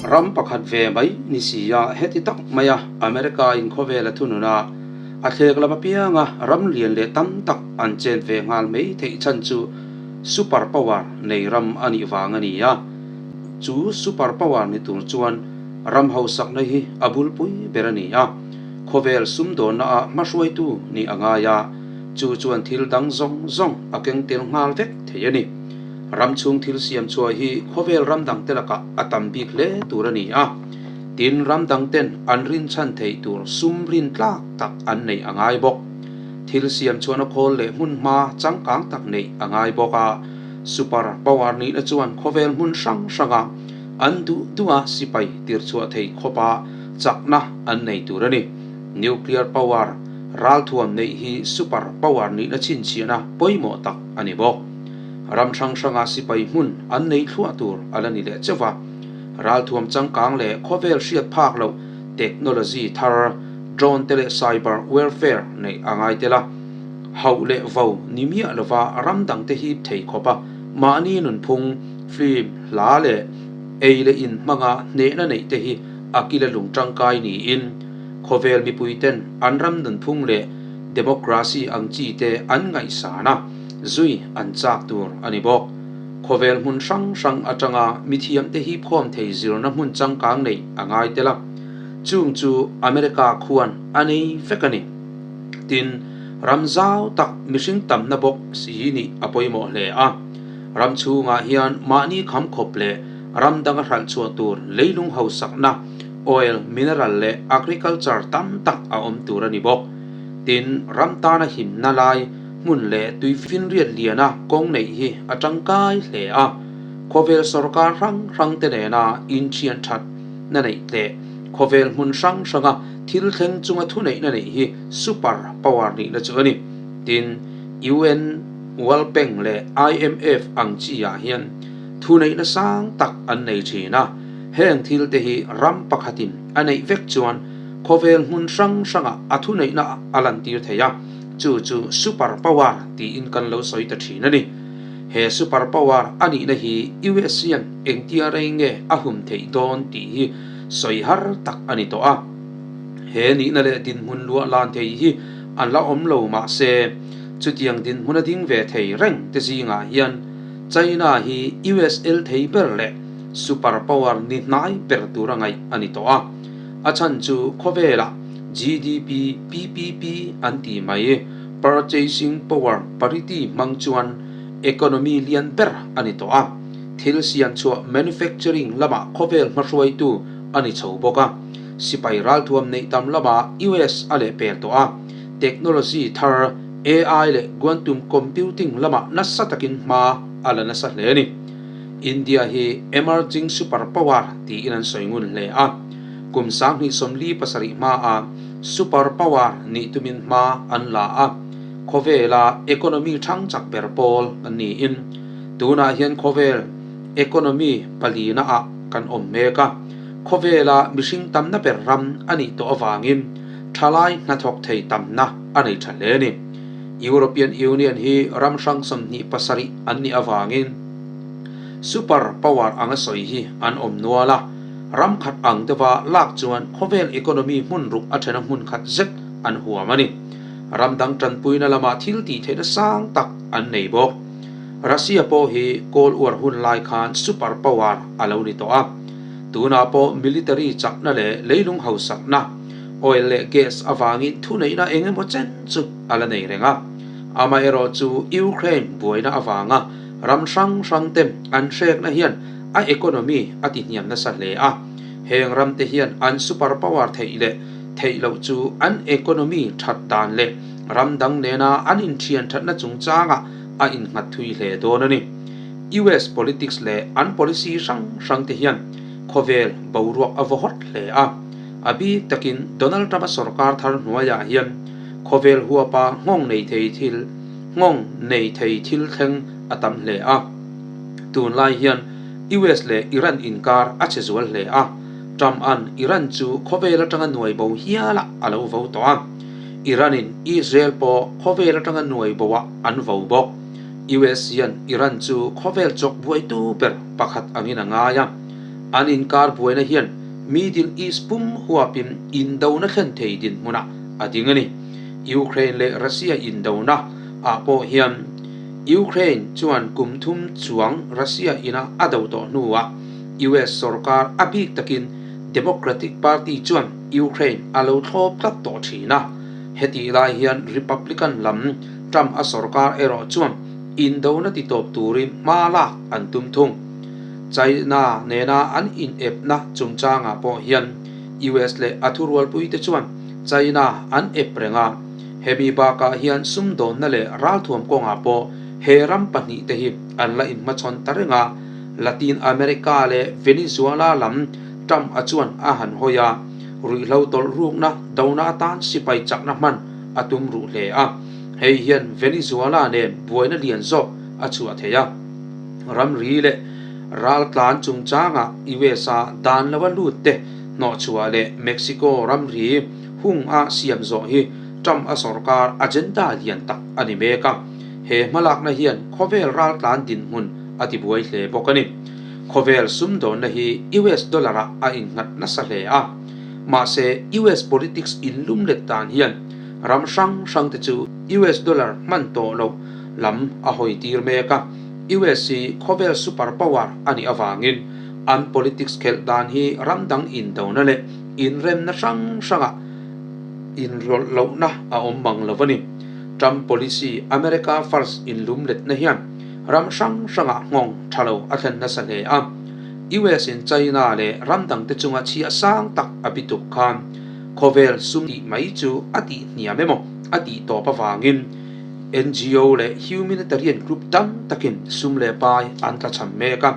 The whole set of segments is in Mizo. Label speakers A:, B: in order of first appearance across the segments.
A: Ram pakhat ve mai ni si a, heti tak maia America in khawvel a thunun a, a thlek lam apianga ram lian leh tam tak an chen ve nghal mai theih chhan chu super power nei ram a nih vang a ni a. Chu super power ni tur chuan ram hausakna hi a bulpui ber a ni a, khawvel sumdawnna ah hmahruaitu nih a ngai a, chu chuan thil dang zawng zawng a keng tel nghal vek thei a ni. Ram chhung thil siam chhuah hi khawvel ram dangte lakah a tam bik hle tur a ni a, tin ram dangten an rinchhan theih tur sum rin tlak tak an neih a ngai bawk. Thil siam chhuahna khawl leh hmun hma changkang tak neih a ngai bawk a, super power nihna chuan khawvel hmun hrang hranga an duh duha sipai tirchhuah thei khawpa chakna an nei tur a ni. Nuclear power ralthuam neih hi super power nihna chhinchhiahna pawimawh tak a ni bawk. Ram hrang hranga sipai hmun an nei thluah tur a la ni leh cheuh va. Ralthuam changkang leh khawvel hriat phak loh technology thar, drone te leh cyber warfare neih a ngai tel a. Hauh leh vo ni miah lova ram dangte hip thei khawp a, mahni nunphung, film, hla leh ei leh in hmanga hnehna neih te hi a kila lung tangkai niin khawvel mipuiten an ram nunphung leh democracy ang chi te an ngaihsan a. Zui an chak tur a ni bawk. Khawvel hmun hrang hrang atanga mithiamte hi phawm thei zirna hmun changkang neih a ngai tel a, chung chu America khuan a nei vek a ni. Tin, ram zau tak mihring tamna bawk si nih a pawimawh hle a. Ram chhungah hian mahni kham khawp leh ram danga hralh chhuah tur leilung hausakna, oil, mineral leh agriculture tam tak a awm tur a ni bawk. Tin, ram tana himna lai hmun leh tuifinriat liana kawng neih hi a tangkai hle a, khawvel sorkar hrang hrang te nena inthian that na neih leh khawvel hmun hrang hranga thil thleng chunga thuneihna neih hi super power nihna chu a ni. Tin, UN, World Bank leh IMF ang chi ah hian thuneihna sang tak an nei thin a, heng thil te hi ram pakhatin a neih vek chuan khawvel hmun hrang hrangah a thuneihna a lantir thei a. Chu chu super power tiin kan lo sawi ta thin a ni. He super power a nihna hi US hian engtia rei nge a hum theih dawn tih hi sawi har tak a ni tawh a. He nihna leh dinhmun luah lan thei hi an la awm lo mah se, chutiang dinhmun a ding ve thei reng te zingah hian China hi US el thei ber leh super power ni hnai ber tura ngaih a ni tawh a. A chhan chu khawvelah GDP, PPP an ti mai. Purchasing Power Parity hmang chuan economy lian ber a ni tawh a, thil siam chhuah manufacturing lamah khawvel hmahruaitu a ni chho bawk a. Sipai ralthuam neih tam lamah US a lehpel tawh a, technology thar AI leh quantum computing lamah nasa takin hma a la nasa hle a ni. India hi emerging superpower tiin an sawi ngun hle a. Kum 2047 hmaa super power nih tumin hma an la a, khawvela economy thang chak ber pawl an niin tunah hian khawvel economy palina ah kan awm mek a, khawvela mihring tamna ber ram a nih tawh avangin thalai hnathawk thei tamna a nei tha hle a ni. European Union hi ram hrang 27 an nih avangin super power anga sawi hi an awm nual a. Ram khat ang deuha lak chuan khawvel economy hmun ruk a thena hmun khat zet an huam a ni. Ram dang tanpuina lama thil tih theihna sang tak an nei bawk. Russia pawh hi Cold War hun lai khan super power a lo ni tawh a. Tunah pawh military chakna leh leilung hausakna, oil leh gas avangin thuneihna eng emaw chen chu a la nei reng a. Amaherawhchu Ukraine buaina avanga ram hrang hrang te an hrekna hian a economy a ti hniam nasa hle a, heng ram te hian an super power theih leh theih loh chu an economy that dan leh ram dang nena an inthian thatna chungchangah a innghat thui hle dawn a ni. US politics leh an policy hrang hrang te hian khawvel boruak a vaw hawt hle a, a bik takin Donald Trump-a sorkar thar hnuaiah hian khawvel huapa nghawng nei thei thil nghawng nei thei thil thleng a tam hle a. Tunlai hian US leh Iran inkar a che zual hle a, Trump-a'n Iran chu khawvel atanga nuai bo hialah a lo vo tawh a, Iran-in Israel pawh khawvel atanga nuai boah an vo bawk. US hian Iran chu khawvel chawk buaitu ber pakhat angin a ngai a, An inkar buaina hian Middle East pum huapin indona thlen thei dinhmunah a ding a ni. Ukraine leh Russia indona ah pawh hian Ukraine chuan kum thum chuang Russia ina a do tawh hnuah US sorkar a bik takin Democratic Party chuan Ukraine a lo thlawp tlat tawh thin a. Hetih lai hian Republican lam Trump a sorkar erawh chuan indona ti tawp turin hma lak an tum thung. China nena an inepna chungchangah pawh hian US leh a thurualpuite chuan China an ep reng a, hemi bakah hian sumdawnna leh ralthuam kawngah pawh he ram pahnihte hi an la inhmachhawn ta reng a, Latin America leh Venezuela lam Trump a chuan a han hawi a, ruihhlo tawlh rukna dona atan sipai chakna hman a tum ruh hle a, hei hian Venezuela nen buaina lian zawk a chhuah thei a. Ramri leh raltlan chungchangah US-a dan lova lut te hnawhchhuah leh Mexico ramri hung a siam zawh hi Trump a sorkar agenda lian tak a ni mek a, he hmalakna hian khawvel raltlan dinhmun a tibuai hle bawk a ni. Khawvel sumdawnna hi US dollar-ah a innghat nasa hle a, mahse US politics inlum let dan hian ram hrang hrangte chu US dollar hman tawh loh lam a hawi tir mek a, US hi khawvel super power a nih avangin an politics khelh dan hi ram dang indona leh inremna hrang hrangah inrawlh lohna a awm mang lo a ni. Trump policy America First inlumletna hian ram hrang hrangah nghawng tha lo a thlen nasa hle a. US in China leh ram dangte chunga chhia sang tak a bituk khan khawvel sum tih mai chu a tih hniam emaw a tih tawp avangin ngo leh humanitarian group tam takin sum leh pai an tlachham mek a,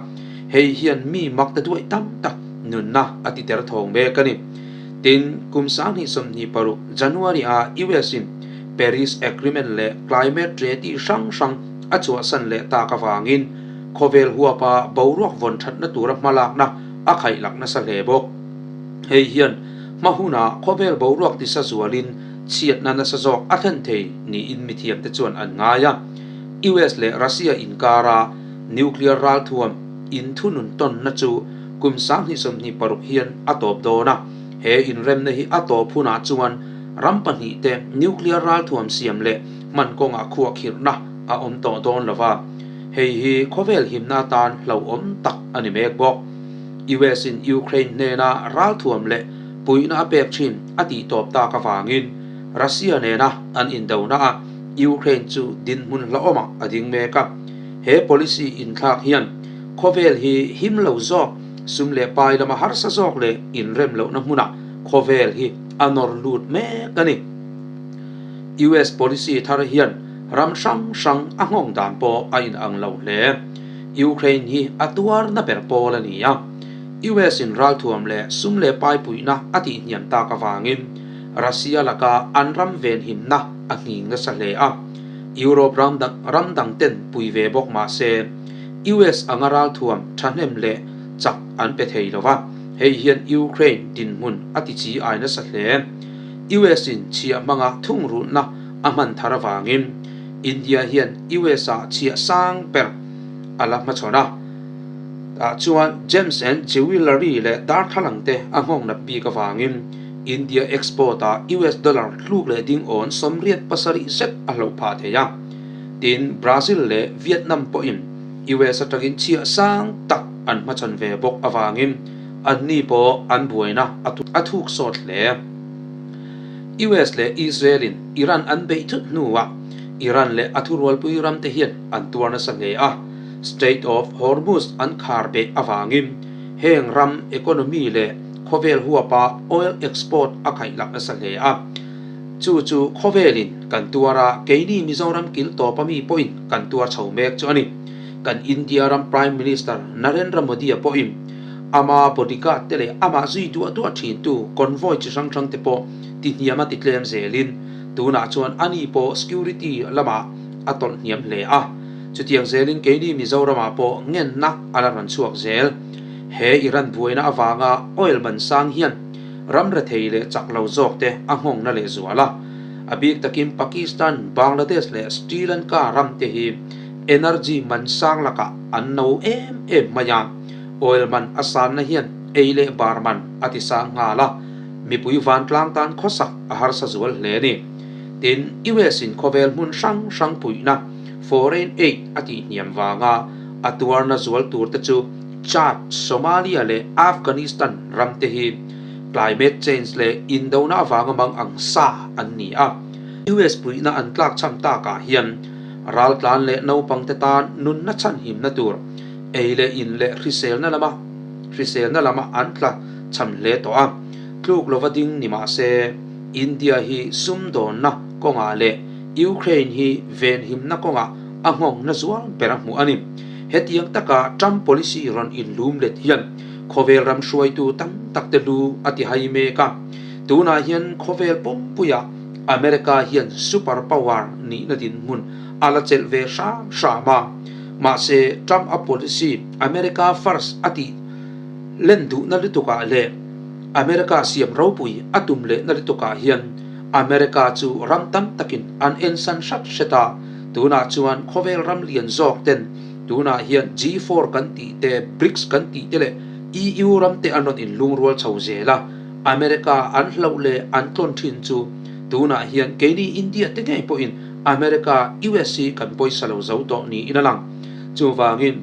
A: hei hian mi makta duai tam tak nunna a ti ter thawng mek a ni. Tin, kum 2026 January ah US in Paris Agreement leh Climate Treaty hrang hrang a chhuahsan leh tak avangin khawvel huapa boruak vawn thatna tura hmalakna a khaihlak nasa hle bawk. Hei hian hma hunah khawvel boruak tisa zualin chhiatna nasa zawk a thlen thei niin mithiamte chuan an ngai a. US leh Russia inkara nuclear ralthuam inthunun tawnna chu kum 2026 hian a tawp dawn a. He inremna hi a tawp hunah chuan ram pahnihte nuclear ralthuam siam leh hman kawngah khuahkhirhna a awm tawh dawn lo va, hei hi khawvel himna atan hlauhawm tak a ni mek bawk. US in Ukraine hnena ralthuam leh puihna a pek thin a tih tawp tak avangin Russia nena an indonaah Ukraine chu dinhmun hlauhawmah a ding mek a. He policy inthlak hian khawvel hi him lo zawk, sum leh pai lama harsa zawk leh inrem lohna hmunah khawvel hi a nawr lut mek a ni. US policy thar hian ram hrang hrang a nghawng dan pawh a inang lo hle. Ukraine hi a tuarna ber pawl a ni a. US in ralthuam leh sum leh pai puihna a tihhniam tak avangin Russia laka an ram venhimna a nghing nasa hle a. Europe ram ram dang ten pui ve bawk mah se US anga ralthuam thahnem leh chak an pe thei lo va, hei hian Ukraine dinhmun a ti chi ai nasa hle. US in chhiah hmanga thungrulhna a hman thar avangin India hian US ah chhiah sang ber a la hmachhawn a. Tah chuan Gems and Jewellery leh darthlalang te a nghawng nat bik avangin India export ah US dollar tluk leh ding awn 87 zet a hloh phah thei a. Tin, Brazil leh Vietnam pawhin US atangin chhiah sang tak an hmachhawn ve bawk avangin anni pawh an buaina a thuk sawt hle. US leh Israel in Iran an beih thut hnuah Iran leh a thurualpui ram te hian an tuar nasa hle a. Strait of Hormuz an khar beh avangin heng ram economy leh khawvel huapa oil export a khaihlak nasa hle a. Chu chu khawvelin kan tuar a, keini Mizoram kil tawpa mi pawhin kan tuar chho mek chu a ni. Kan India ram Prime Minister Narendra Modi-a pawhin ama bodyguard te leh amah zui duah duah thintu convoy chi hrang hrang te pawh tihniam a titlem zelin tunah chuan ani pawh security lamah a tawlh hniam hle a. Chutiang zelin keini Mizoramah pawh ngenna a la rawn chhuak zel. He Iran buaina avanga oil man sang hian ram rethei leh chak lo zawk te a nghawngna leh zual a. A bik takin Pakistan, Bangladesh leh Sri Lanka ram te hi energy man sang lakah an no em em mai a. Oil man a sanna hian ei leh bar man a ti sang nghal a, mipui vantlang tan khawsak a harsa zual hle a ni. Tin, US in khawvel hmun hrang hrang puihna, foreign aid, a tihhniam vanga a tuarna zual tur te chu Chad, Somalia leh Afghanistan ram te hi climate change leh indona avanga mang ang sa an ni a. US puihna an tlakchham takah hian raltlan leh naupangte tan nunna chhanhimna tur ei leh in leh hriselna lama hriselna lama an tla chham hle tawh a, tluk lova ding ni mah se India hi sumdawnna kawngah leh Ukraine hi venhimna kawngah a nghawngna zual ber a hmuh a ni. Hetiang taka Trump policy rawn inlum let hian khawvel ram hruaitu tam tak te lu a ti hai mek a, tunah hian khawvel pumpuiah America hian super power nihna dinhmun a la chelh ve hram hram a. Mahse, Trump a policy America First a tih len duhna lutukah leh America siam ropui a tum lehna lutukah hian America chu ram tam takin an ensan hrat hret a, tunah chuan khawvel ram lian zawk ten tunah hian G4 kan tih te, BRICS kan tih te leh EU ram te an rawn inlungrual chho zel a, America an hlauh leh an tlawn thin chu tunah hian keini India te ngei pawhin America, US hi kan pawisa lo zo tawh niin a lang. Chuvangin,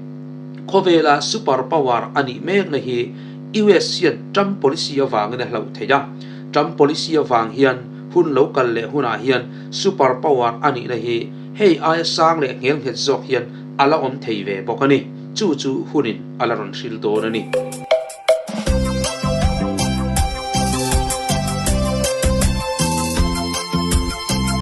A: khawvela super power a nih mekna hi US hian Trump policy avangin a hlauh thei a. Trump policy avang hian hun lo kal leh hunah hian super power a nihna hi hei aia sang leh nghel nghet zawk hian a la awm thei ve bawk a ni. Chu chu hunin a la rawn hril dawn a ni.